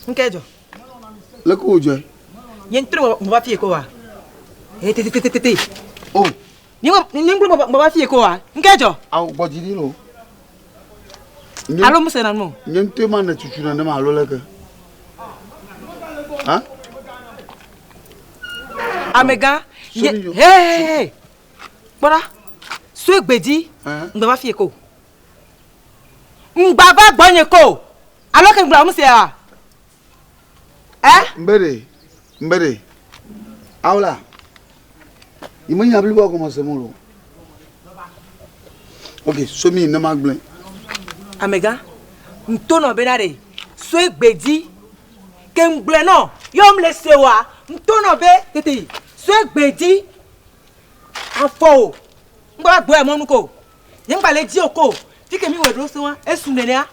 Nke dzɔ. Leke wòdzɔe? Nye ŋutɔ ŋgbɔ va fie ko wa. Ee tetetetete. O. Nye ŋutɔ ŋgbɔ va fie ko wa. Nke dzɔ. Awo gbɔ dzi ɖi lo. Alo muse na nu. Nye ŋutɔe ma ne tutu nenema alo leke? Ha? Amegã. Nye hee. Kpɔɖa. Sue gbedzi. Ŋgbɔ va fie ko. Ŋgba va gbɔnye ko. Alo ke ŋgblɔ ŋusea? Ɛ? Mbe ɖe, mbe ɖe. Awola, yi me nya bliboa gɔme se mo lo. Ok, so mi ne ma gblɔe. Amegã, ŋto nɔ bena ɖe, soe gbedzi. Ke ŋgblɔe nɔ, yɔ mle se oa, ŋto nɔ be tete, soe gbedzi. Afɔ o, ŋgba va gbɔe mɔnu ko. Nye ŋgba le dzi o ko. Fike mi wɔ ɖo se wa, esu nenea.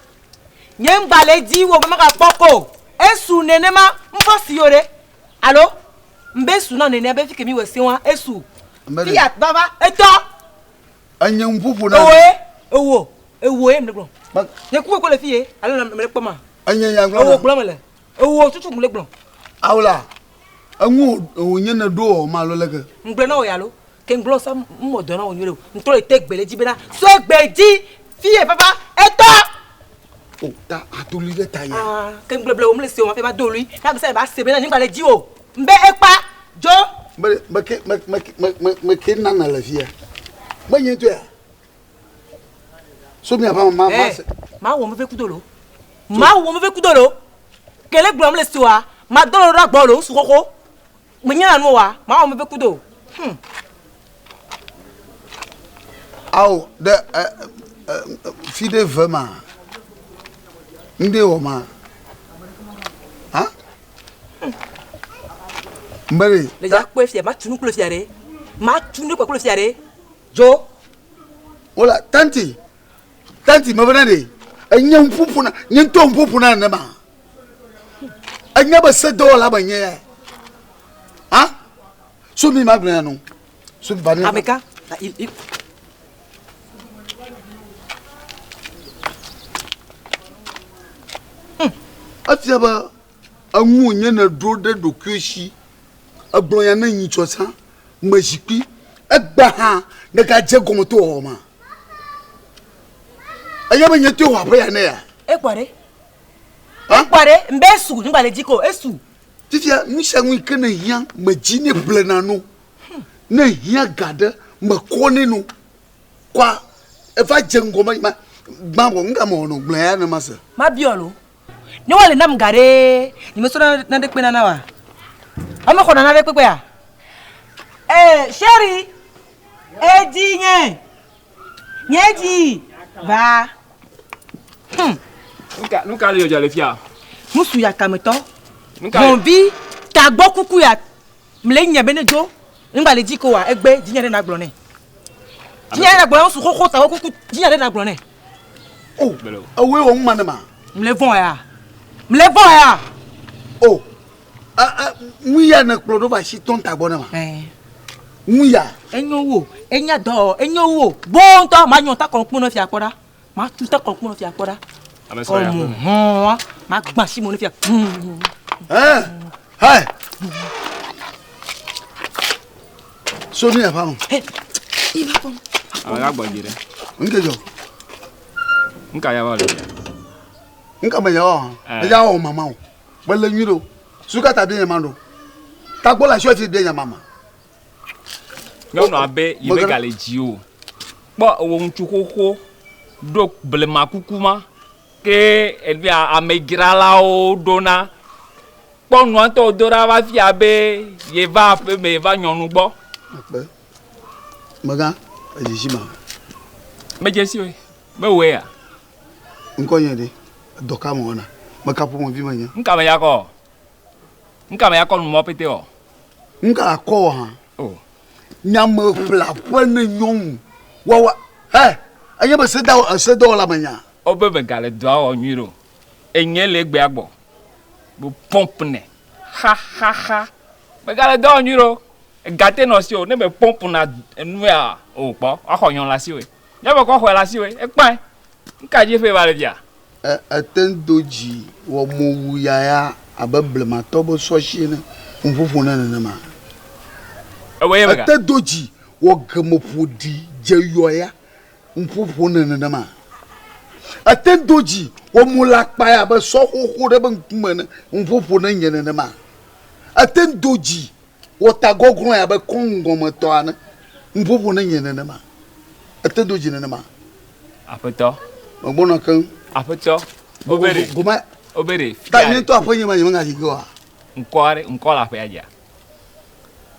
Nye ŋgba le dzi wo be magakpɔ ko. Esu nenema, ŋfɔ si yo ɖe. Alo, ŋbe su na nenea be fike mi wɔ se wa, esu. Fiya vava, etɔ. Enye ŋuƒoƒo na. Ewoe, ewo, ewoe mle gblɔ. Nye kuku ko le fiye, alo mle kpɔ ma. Enye nya gblɔ. Ewo gblɔ mele. Ewo tutu mle gblɔ. Awola, eŋu wònye ne ɖo wɔ ma alo leke? Ŋgblɔ na wò ya lo. Ke ŋgblɔ sa mɔ dɔ na wò nyuie o. Ŋtrɔ le te gbe le dzi bena sɔe gbe dzi fiye vava etɔ. O ta adoli ɖe ta ye. Ah, ke ŋgblɔ ble wò mle se o ma fe ma do lui. Na besa ba se bena nyigba le dzi o. Mbe ekpa dzo. Me me ke me me me me me ke nana le fia. Me nye to ya. So mi ava ma ma se. Ma wo me ve kudo lo. Ma wo me ve kudo lo. Kele gblɔ mle se oa. Ma do lo ɖa gbɔ lo su xoxo. Menya nu wa, ma wo me ve kudo. Ao ɖe fi ɖe ve ma. Ŋɖe wɔ ma. Ha? Mbere. Le dza kpɔe fia, ma tu nu kple fia ɖe. Ma tu nu kple fia ɖe. Dzo. Wala tanti. Tanti me bena ɖe. Enye ŋuƒoƒo na, nye ŋutɔ ŋuƒoƒo na nenema. Enye be sedɔwɔla be nye ya. Ha? So mi ma gblɔ ya no. So ba ne. Ameka. Efia be eŋu nye ne ɖo ɖe ɖokuiwo si. Egblɔ ya ne nyi tsɔ sã me zikpui. Egba hã ne gadze gɔme to wɔwɔ ma. Enye be nye to wɔ aƒe ya ne ya. Ekpɔ ɖe. Ekpɔ ɖe mbe esu ŋgba le dzi ko esu. Fifia nu sia nu yi ke ne hiã me dzi ne ƒlena no. Ne hiã ga ɖe me kɔ ne no. Kɔa eva dze ŋgɔ me ma gbã vɔ ŋga me wɔnɔ gblẽ ya ne ma se. Ma biɔ lo. Ne wole nam ga ɖe nye me sɔ na ɖe kpe nana wa. Ame xɔ nana ɖe kpekpe ya. Eh, chérie. Edi nye. Nye dzi va. Nu ka le dzɔdzɔ le fia? Nusu ya kametɔ. Gbɔnvi tagbɔ kuku ya mle nye be ne dzo. Ŋgba le dzi ko wa egbe dzi nya ɖe na gblɔ nɛ. Dzi nya ɖe na gblɔ nusu xoxo tagbɔ kuku dzi nya ɖe na gblɔ nɛ. O, ewoe wɔ ŋuma ne ma. Mle vɔn ya. Mle vɔn ya. O, ŋu ya ne kplɔ ɖo va si tɔn tagbɔ ne ma. Ŋu ya. Enyo wo, enya dɔ, enyo wo. Bontɔ ma nyɔ ta kɔn kpɔnɔ fia kpɔ ɖa. Ma tu ta kɔn kpɔnɔ fia kpɔ ɖa. Ɔmu hɔn ma gbã si mo ne fia. Ɛ, hɛ. So mi afa mo. Iba fɔ. Ame la gbɔ dzi ɖe. Nke dzɔ. Nka ya va le. Nka me ya wɔ. Eya wɔ mama o. Mele nyui ɖe o. Sukata bi nye ma ɖo. Tagbɔ le asi bi nye mama. Nyɔnu abe yi be gale dzi o. Kpɔ wò ŋutsu xoxo ɖo blema kuku ma ke ebia amedzralawo ɖona. Kpɔ nua ŋutɔ do ɖa va fia be ye va aƒe me ye va nyɔnu gbɔ. Akpe. Megã edzi ma. Medze si oe. Be wòe ya. Ŋkɔ nye ɖe. Dɔ ka me wɔna. Meka ƒomevi me nye. Ŋka me ya kɔ. Ŋka me ya kɔ numɔ pete wɔ. Ŋka la kɔ wɔ hã. O. Nyame ƒle aƒe ne nyɔnu. Wawa. Hɛ. Enye be sedɔwɔla me nya. Wobe me gale dɔa wɔ nyui ɖo. Enye le egbea gbɔ. Bo pɔmp ne. Ha ha ha. Me gale dɔa wɔ nyui ɖo. Egate nɔ si o. Ne me pɔmp na enu ya o kpɔ. Woaxɔ nyɔ le asi woe. Nye me kɔ xɔe le asi woe. Ekpãe. Ŋka dzi ƒe va le fia? Ete ŋu do dzi wɔ mo wu yaya abe blematɔ be sɔsi ene, ŋuƒoƒo ne nenema. Ete do dzi wɔ geme ƒoɖi dze yɔ ya, ŋuƒoƒo ne nenema. Ete do dzi wɔ mo le akpa ya abe sɔ xoxo ɖe be ŋkume ene, ŋuƒoƒo ne nye nenema. Ete do dzi wɔ ta gɔglɔ̃e abe kɔŋgɔmetɔ ene, ŋuƒoƒo ne nye nenema. Ete do dzi nenema. Aƒetɔ. Megbɔna keŋ. Aƒetɔ. Wobe ɖe. Goma. Wobe ɖe. Ta nye ŋutɔ aƒe nye ma nye megayi ge oa. Ŋkɔ aɖe ŋkɔ le aƒea dzia.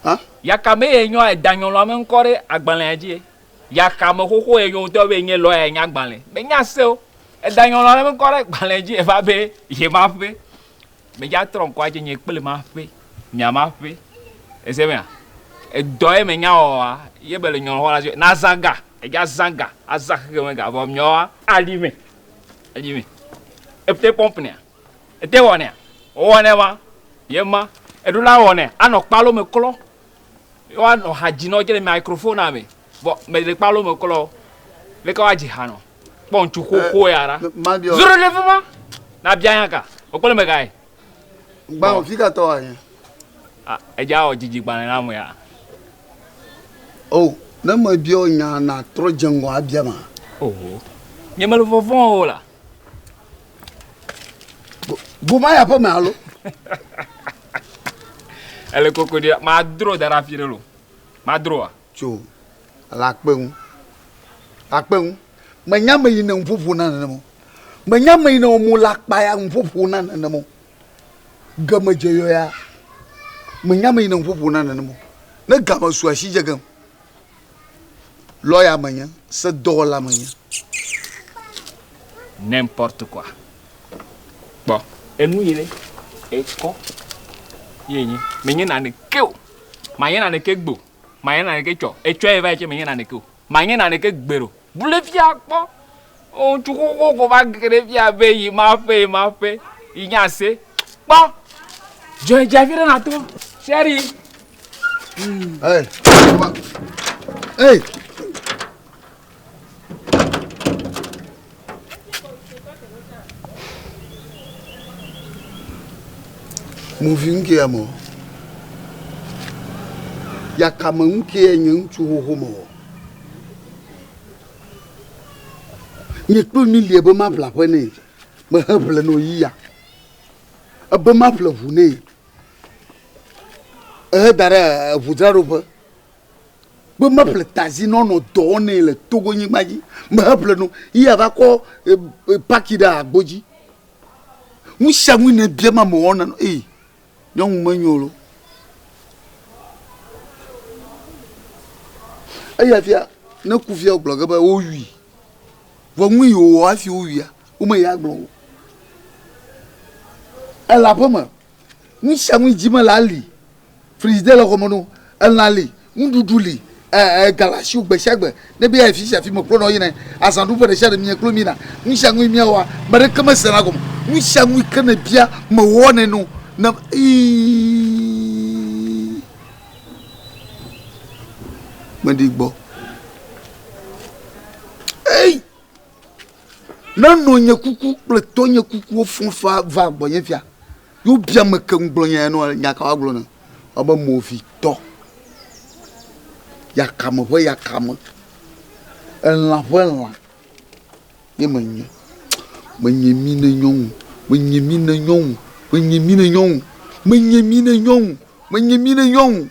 Hã? Yakame ye nyɔ eda nyɔlɔ ame ŋkɔ ɖe agbalẽa dzi. Yakame xoxo ye nyɔ ŋutɔ be nye lɔya nye agbalẽ. Menya se o. Eda nyɔlɔ ame ŋkɔ ɖe agbalẽ dzi eva be ye ma ƒe. Medza trɔ ŋkɔa dzi nye kple ma ƒe. Mia ma ƒe. Ese mea? Edɔ ye menya wɔa ye be le nyɔlɔ xɔ la dzi. Nazã ga. Edza zã ga, azã xexe me ga vɔ miawoa ali me. Ali me. Ete pɔmp nea? Ete wɔ nea? Wowɔ nɛ ma. Ye ma. Eɖo la wɔ nɛ. Anɔ kpalo me klɔ. Woanɔ ha dzi nɔ dze le microphone me. Vɔ me le kpalo me klɔ. Leke woadzi ha nɔ? Kpɔ ŋutsu xoxo ya ɖa. Zoro ɖe fi ma. Na bia nya ka. Wokple me gae. Gbã fi ka tɔ anye? Ah, edza wɔ dzidzi gbalẽ na ame ya. Oh, ne mebiɔ nya nàtrɔ dze ŋgɔ abia ma. Oho, nye mele vɔvɔ̃ o la. Goma ya ƒe me alo? Ele koko ɖi, madro da ɖe afi ɖe lo. Madroa? Tso, le akpe ŋu. Akpe ŋu. Menya ame yi ne ŋuƒoƒo na nenem o. Menya ame yi ne wɔm wole akpa ya ŋuƒoƒo na nenem o. Game dze yɔ ya. Menya ame yi ne ŋuƒoƒo na nenem o. Ne game su asi dze gem. Lɔya menye, sedɔwɔla menye. N'importe quoi. Kpɔ enu yi ɖe ekɔ ye nyi. Menye naneke o. Manye naneke gbe o. Manye naneke tsɔ. Etsɔe va yi tse menye naneke o. Manye naneke gbe o. Bu ɖe fia kpɔ. Ŋutsu xoxo ko va ge ɖe fia be yi ma ƒe yi ma ƒe yi nye ase. Kpɔ. Dzɔ dze afi ɖe nàto. Sherry. Hey. Hey. Movie ŋke ya mɔ. Yakame ŋke nye ŋutsu xoxo mɔ. Nye kple mi lie be maƒle aƒe nɛ. Mehe ƒle no yi ya. Ebe maƒle ʋu nɛ. Ehe da ɖe eʋudzraɖoƒe. Be meƒle tazi nɔ nɔ dɔ wɔm nɛ le Togo nyigba dzi. Mehe ƒle no yi ava kɔ paki ɖe agbo dzi. Nu sia nu ne bia ma mewɔ na no. Ee, nyɔnu menyo lo. Eya fia ne ku fia wogblɔ ge be wowui. Vɔ nu yi wòwɔ hafi wowuia, womeya gblɔ o. Ele aƒe me. Nu sia nu dzi mele ali. Frigidaire le xɔme no, elã li, nuɖuɖu li, ɛ ega le asiwò gbe sia gbe. Ne be yeayi fi sia fi mekplɔ nɔ yina azãɖuƒe ɖe sia ɖe mia kple míyina. Nu sia nu yi míawɔa, ame ɖeke mesena gɔme o. Nu sia nu yi ke nèbia mewɔnɛ no ne iiii meɖi gbɔ. Ei! Ne nɔnye kuku kple tɔnye kukuwo fɔ fa va gbɔnye fia, ye wobia ame ke ŋgblɔ nya ya nɔ nya ka woagblɔ ne? Woabe movitɔ, yakame ƒe yakame, elã ƒe lã ye menye. Menye mi ne nyɔnu, menye mi ne nyɔnu, menye mi ne nyɔnu, menye mi ne nyɔnu, menye mi ne nyɔnu.